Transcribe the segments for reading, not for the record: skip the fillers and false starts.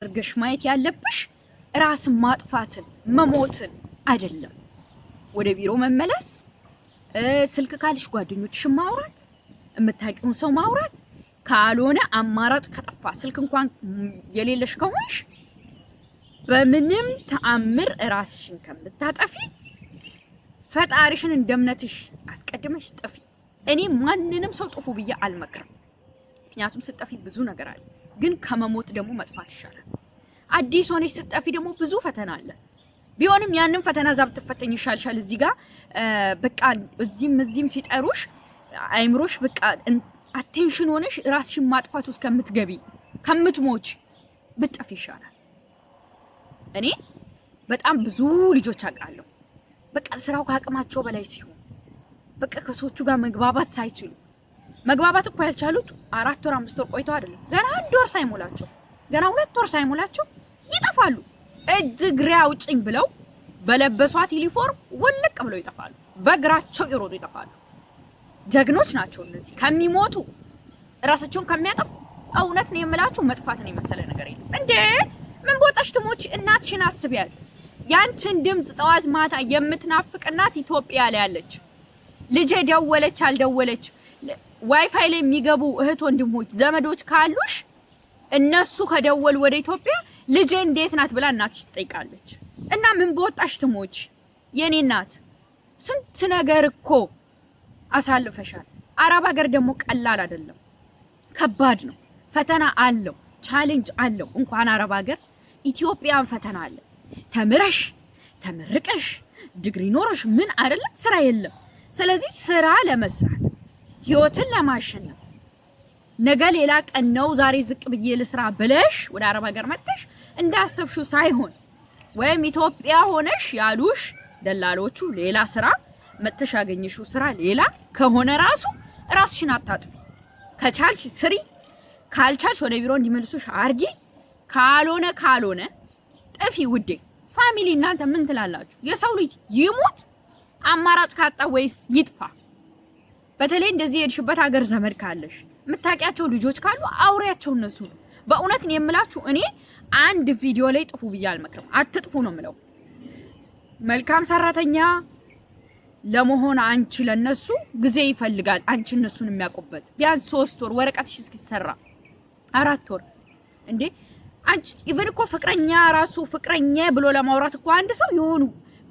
አድርገሽ ማየት ያለብሽ ራስን ማጥፋትን መሞትን አይደለም። ወደ ቢሮ መመለስ፣ ስልክ ካልሽ ጓደኞችሽን ማውራት፣ የምታውቂውን ሰው ማውራት፣ ካልሆነ አማራጭ ከጠፋ ስልክ እንኳን የሌለሽ ከሆንሽ በምንም ተአምር ራስሽን ከምታጠፊ ፈጣሪሽን እንደ እምነትሽ አስቀድመሽ ጥፊ። እኔ ማንንም ሰው ጥፉ ብዬ አልመክርም። ምክንያቱም ስትጠፊ ብዙ ነገር አለ። ግን ከመሞት ደግሞ መጥፋት ይሻላል። አዲስ ሆነሽ ስትጠፊ ደግሞ ብዙ ፈተና አለ። ቢሆንም ያንን ፈተና እዛ ብትፈተኝ ይሻልሻል። እዚህ ጋር በቃ እዚህም እዚህም ሲጠሩሽ አይምሮሽ በቃ attention ሆነሽ ራስሽን ማጥፋት ውስጥ ከምትገቢ፣ ከምትሞች ብትጠፊ ይሻላል። እኔ በጣም ብዙ ልጆች አውቃለሁ። በቃ ስራው ከአቅማቸው በላይ ሲሆን፣ በቃ ከሰዎቹ ጋር መግባባት ሳይችሉ፣ መግባባት እኮ ያልቻሉት 4 ወር 5 ወር ቆይተው አይደለም፣ ገና 1 ወር ሳይሞላቸው፣ ገና 2 ወር ሳይሞላቸው ይጠፋሉ። እጅ እግሬ አውጭኝ ብለው በለበሷት ዩኒፎርም ውልቅ ብለው ይጠፋሉ። በእግራቸው ይሮጡ ይጠፋሉ። ጀግኖች ናቸው እነዚህ። ከሚሞቱ፣ እራሳቸውን ከሚያጠፉ፣ እውነት ነው የምላችሁ መጥፋትን የመሰለ ነገር የለም። እንዴ፣ ምን በወጣሽ ትሞች? እናትሽን አስቢያት። ያንቺን ድምፅ ጠዋት ማታ የምትናፍቅ እናት ኢትዮጵያ ላይ ያለች፣ ልጄ ደወለች አልደወለች፣ ዋይፋይ ላይ የሚገቡ እህት ወንድሞች፣ ዘመዶች ካሉሽ እነሱ ከደወሉ ወደ ኢትዮጵያ ልጄ እንዴት ናት ብላ እናትሽ ትጠይቃለች። እና ምን በወጣሽ ትሞች? የኔ እናት፣ ስንት ነገር እኮ አሳልፈሻል። አረብ ሀገር ደግሞ ቀላል አይደለም፣ ከባድ ነው። ፈተና አለው፣ challenge አለው። እንኳን አረብ ሀገር ኢትዮጵያን ፈተና አለ። ተምረሽ ተመርቀሽ ዲግሪ ኖሮሽ ምን አይደለም ስራ የለም። ስለዚህ ስራ ለመስራት፣ ህይወትን ለማሸነፍ፣ ነገ ሌላ ቀን ነው፣ ዛሬ ዝቅ ብዬ ልስራ ብለሽ ወደ አረብ ሀገር መጥተሽ እንዳሰብሽው ሳይሆን ወይም ኢትዮጵያ ሆነሽ ያሉሽ ደላሎቹ ሌላ ስራ፣ መጥተሽ ያገኘሽው ስራ ሌላ ከሆነ ራሱ ራስሽን አታጥፊ። ከቻልሽ ስሪ፣ ካልቻልሽ ወደ ቢሮ እንዲመልሱሽ አርጊ። ካልሆነ ካልሆነ ጥፊ ውዴ። Family፣ እናንተ ምን ትላላችሁ? የሰው ልጅ ይሙት አማራጭ ካጣ ወይስ ይጥፋ? በተለይ እንደዚህ የሄድሽበት ሀገር ዘመድ ካለሽ፣ የምታውቂያቸው ልጆች ካሉ አውሪያቸው እነሱ። በእውነት ነው የምላችሁ፣ እኔ አንድ ቪዲዮ ላይ ጥፉ ብዬ አልመክርም። አትጥፉ ነው የምለው። መልካም ሰራተኛ ለመሆን አንቺ ለነሱ ጊዜ ይፈልጋል። አንቺ እነሱን የሚያውቁበት ቢያንስ 3 ወር፣ ወረቀትሽ እስኪሰራ 4 ወር። እንዴ አንቺ even እኮ ፍቅረኛ ራሱ ፍቅረኛ ብሎ ለማውራት እኮ አንድ ሰው የሆኑ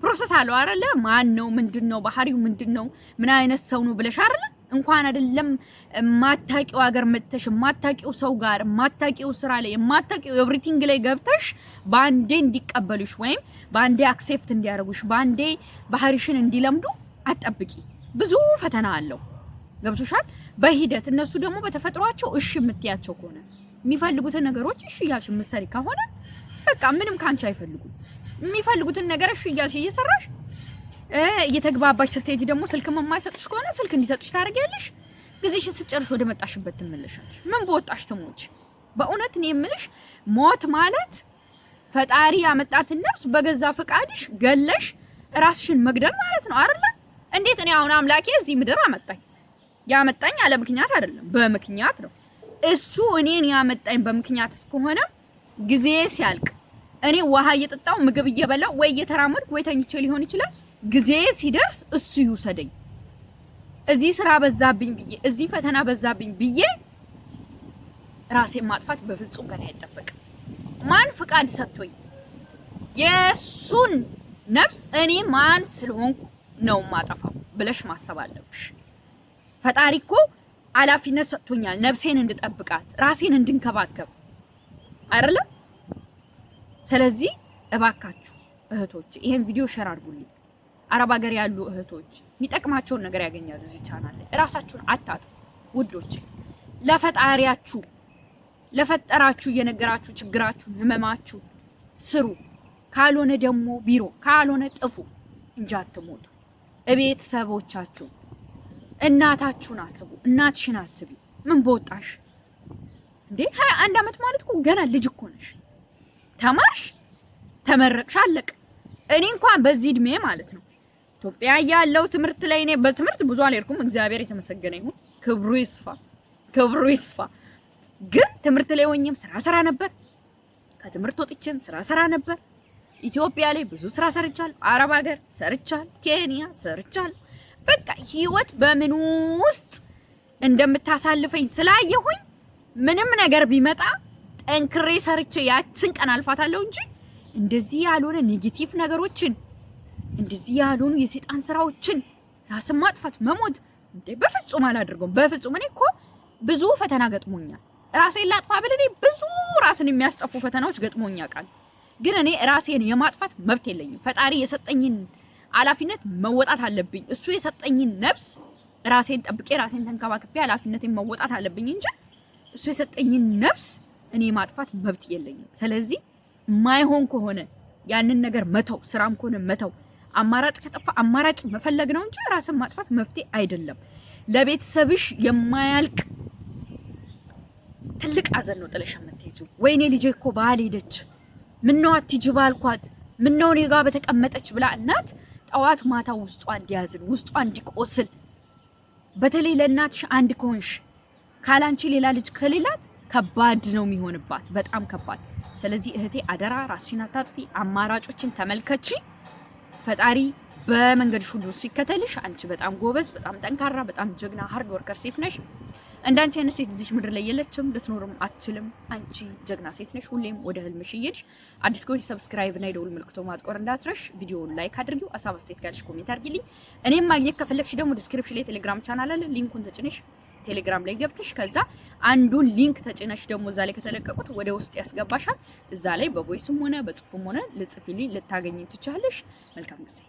process አለው አይደለ? ማን ነው? ምንድን ነው ባህሪው? ምንድን ነው? ምን አይነት ሰው ነው ብለሽ አይደለ? እንኳን አይደለም የማታውቂው ሀገር መጥተሽ፣ የማታውቂው ሰው ጋር፣ የማታውቂው ስራ ላይ፣ የማታውቂው everything ላይ ገብተሽ በአንዴ እንዲቀበሉሽ ወይም በአንዴ accept እንዲያደርጉሽ፣ በአንዴ ባህሪሽን እንዲለምዱ አትጠብቂ። ብዙ ፈተና አለው። ገብቶሻል? በሂደት እነሱ ደግሞ በተፈጥሯቸው እሺ የምትያቸው ከሆነ፣ የሚፈልጉትን ነገሮች እሺ እያልሽ የምትሰሪ ከሆነ በቃ ምንም ካንቺ አይፈልጉም። የሚፈልጉትን ነገር እሺ እያልሽ እየሰራሽ እየተግባባሽ ስትሄጂ ደግሞ ስልክም የማይሰጡሽ ከሆነ ስልክ እንዲሰጡሽ ታደርጊያለሽ። ጊዜሽን ስትጨርሽ ወደ መጣሽበት ትመለሻለሽ። ምን በወጣሽ ትሞች? በእውነት እኔ የምልሽ ሞት ማለት ፈጣሪ ያመጣትን ነፍስ በገዛ ፈቃድሽ ገለሽ ራስሽን መግደል ማለት ነው አይደለ? እንዴት እኔ አሁን አምላኬ እዚህ ምድር አመጣኝ። ያመጣኝ አለ ምክንያት አይደለም፣ በምክንያት ነው። እሱ እኔን ያመጣኝ በምክንያት እስከሆነ ጊዜ ሲያልቅ እኔ ውሃ እየጠጣው፣ ምግብ እየበላው፣ ወይ እየተራመድኩ ወይ ተኝቼ ሊሆን ይችላል። ጊዜ ሲደርስ እሱ ይውሰደኝ። እዚህ ስራ በዛብኝ ብዬ፣ እዚህ ፈተና በዛብኝ ብዬ ራሴን ማጥፋት በፍጹም ከኔ አይጠበቅም። ማን ፍቃድ ሰጥቶኝ? የእሱን ነፍስ እኔ ማን ስለሆንኩ ነው ማጠፋው ብለሽ ማሰብ አለብሽ። ፈጣሪ እኮ ኃላፊነት ሰጥቶኛል ነፍሴን እንድጠብቃት፣ ራሴን እንድንከባከብ አይደለም። ስለዚህ እባካችሁ እህቶች ይሄን ቪዲዮ share አድርጉልኝ። አረብ ሀገር ያሉ እህቶች የሚጠቅማቸውን ነገር ያገኛሉ እዚህ ቻናል ላይ። እራሳችሁን አታጥፉ ውዶች። ለፈጣሪያችሁ፣ ለፈጠራችሁ እየነገራችሁ ችግራችሁን፣ ህመማችሁ ስሩ። ካልሆነ ደግሞ ቢሮ፣ ካልሆነ ጥፉ እንጂ አትሞቱ። እቤተሰቦቻችሁ፣ እናታችሁን አስቡ። እናትሽን አስቢ። ምን በወጣሽ እንዴ? 21 ዓመት ማለት እኮ ገና ልጅ እኮ ነሽ። ተማርሽ፣ ተመረቅሽ፣ አለቅ። እኔ እንኳን በዚህ እድሜ ማለት ነው ኢትዮጵያ ያለው ትምህርት ላይ፣ እኔ በትምህርት ብዙ አልሄድኩም። እግዚአብሔር የተመሰገነ ይሁን፣ ክብሩ ይስፋ፣ ክብሩ ይስፋ። ግን ትምህርት ላይ ሆኜም ስራ ሰራ ነበር። ከትምህርት ወጥቼም ስራ ሰራ ነበር። ኢትዮጵያ ላይ ብዙ ስራ ሰርቻለሁ። አረብ ሀገር ሰርቻለሁ። ኬንያ ሰርቻለሁ። በቃ ህይወት በምን ውስጥ እንደምታሳልፈኝ ስላየሁኝ ምንም ነገር ቢመጣ ጠንክሬ ሰርቼ ያችን ቀን አልፋታለሁ እንጂ እንደዚህ ያልሆነ negative ነገሮችን፣ እንደዚህ ያልሆኑ የሴጣን ስራዎችን፣ ራስን ማጥፋት፣ መሞት እንዴ በፍጹም አላደርገውም። በፍጹም። እኔ እኮ ብዙ ፈተና ገጥሞኛል። ራሴን ላጥፋ ብል እኔ ብዙ ራስን የሚያስጠፉ ፈተናዎች ገጥሞኛል። ግን እኔ ራሴን የማጥፋት መብት የለኝም። ፈጣሪ የሰጠኝን ኃላፊነት መወጣት አለብኝ። እሱ የሰጠኝን ነፍስ ራሴን ጠብቄ ራሴን ተንከባክቤ ኃላፊነቴን መወጣት አለብኝ እንጂ እሱ የሰጠኝን ነፍስ እኔ ማጥፋት መብት የለኝም። ስለዚህ ማይሆን ከሆነ ያንን ነገር መተው፣ ስራም ከሆነ መተው፣ አማራጭ ከጠፋ አማራጭ መፈለግ ነው እንጂ ራስን ማጥፋት መፍትሄ አይደለም። ለቤተሰብሽ የማያልቅ ትልቅ ሐዘን ነው ጥለሽ የምትሄጂው። ወይኔ ልጄ እኮ ባልሄደች፣ ምነው አትሂጂ ባልኳት፣ ምነው እኔ ጋር በተቀመጠች ብላ እናት ጠዋት ማታ ውስጧ እንዲያዝን፣ ውስጧ እንዲቆስል፣ በተለይ ለእናትሽ አንድ ከሆንሽ፣ ካላንቺ ሌላ ልጅ ከሌላት ከባድ ነው የሚሆንባት፣ በጣም ከባድ። ስለዚህ እህቴ አደራ ራስሽን አታጥፊ፣ አማራጮችን ተመልከቺ። ፈጣሪ በመንገድሽ ሁሉ ሲከተልሽ። አንቺ በጣም ጎበዝ፣ በጣም ጠንካራ፣ በጣም ጀግና hard worker ሴት ነሽ። እንዳንቺ አይነት ሴት እዚህ ምድር ላይ የለችም፣ ልትኖርም አትችልም። አንቺ ጀግና ሴት ነሽ። ሁሌም ወደ ህልምሽ እየሄድሽ። አዲስ ከሆንሽ subscribe እና የደውል ምልክቶ ማጥቆር እንዳትረሽ። ቪዲዮውን like አድርጊው። ሀሳብ አስተያየት ካለሽ comment አድርጊልኝ። እኔም ማግኘት ከፈለግሽ ደግሞ description ላይ ቴሌግራም ቻናል አለ። Link ኡን ተጭነሽ ቴሌግራም ላይ ገብተሽ ከዛ አንዱን link ተጭነሽ ደግሞ እዛ ላይ ከተለቀቁት ወደ ውስጥ ያስገባሻል። እዛ ላይ በ voice ም ሆነ በጽሁፍም ሆነ ልጽፊልኝ ልታገኝ ትችላለሽ። መልካም ጊዜ።